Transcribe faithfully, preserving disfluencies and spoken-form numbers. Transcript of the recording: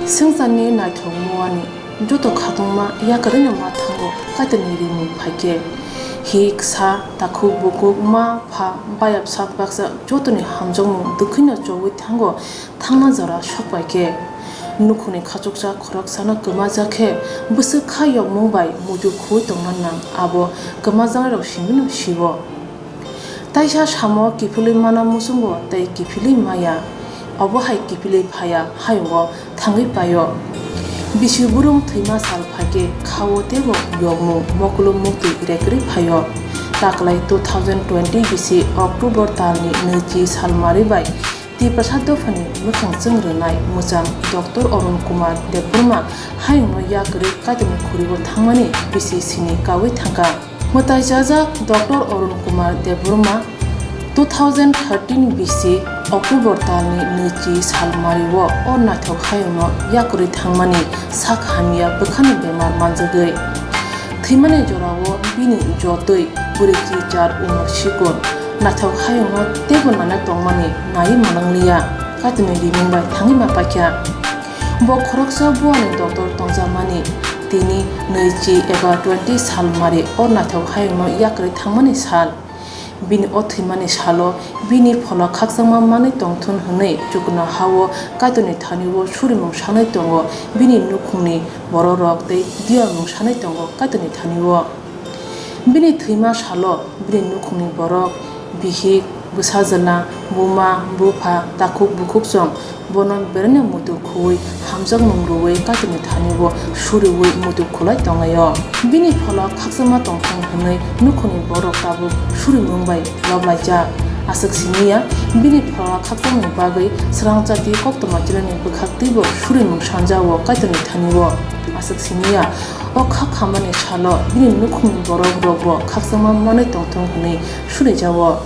Swngcharni naithok muani joto khatungma yakarino ma thango Kaitorni rimung phaikhe. Hik sa, takhuk bukhuk, ma pha, bayap sak baksa jotoni hamjakmung dwkhwino chowi thango thangna jora sokpaikhe. Nukhungni khachuksa khoroksano kwmajakhe bwswk kha yokmung bai muitu khuwi tongna nang, abo kwmajaknairok simino sio. Taisa samo kiphilwi mano muchungo tei kiphilwi maya, obo hai kiphilwi phaiya hayungo thangwi paio. Bisi burung thwima sal phaikhe khao teibo yokmung mokulo muktwi rekrwi phaio. Taklai two thousand twenty bisi October talni nwichi salmari bai Tiprasa dophani mwkhang chwng rwnai mwchang Doctor Arun Kumar Debbarma hayungno yakarwi Kaitorni khurigo thangmani bisi sini kaui thangkha. Mwtai chajak Doctor Arun Kumar Debbarma two thousand thirteen bisi October talni nwichi salmario o naithok hayungno yakarwi thangmani sak hamya bwkhani bemar manjagwi. Thwimani jorao bini jotoi bwrwi chichar umor sikon naithok hayungno teibo nana tongmani naiwi manangliya, Kaitorni rimung bai thangwi ma paikha. Bo khoroksa buani doctor tongjakmani tini nwichi eba twenty salmari o naithok hayungno yakarwi thangmani sal. Bini o thwimani salo bini phola khakchangma manwi tongthun hwnwi chuknohao Kaitorni thanio surimung sanwi tongo bini nukhungni bororok tei diyormung sanwi tongo Kaitorni thanio. Bini thwima salo bini nukhungni borok, bihik, bwsajwla, buma, bupha, takhuk bukhuk chwng bono beraino muitu khuwi hamjakmung rwui Kaitorni thanio suriui muitu khulai tonglaio. Bini phola khakchangma tongthung hwnwi nukhungni borok tabuk surimung bai loblaijak. Aswk simi ya, bini phola khakchangmani bagwi swrangchati koktwma chwraini bwkhak teibo surimung sanjao Kaitorni thanio. Aswk simi ya, o kha khamani salo bini nukhungni borok rokbo khakchangma manwi tongthung hwnwi surijao.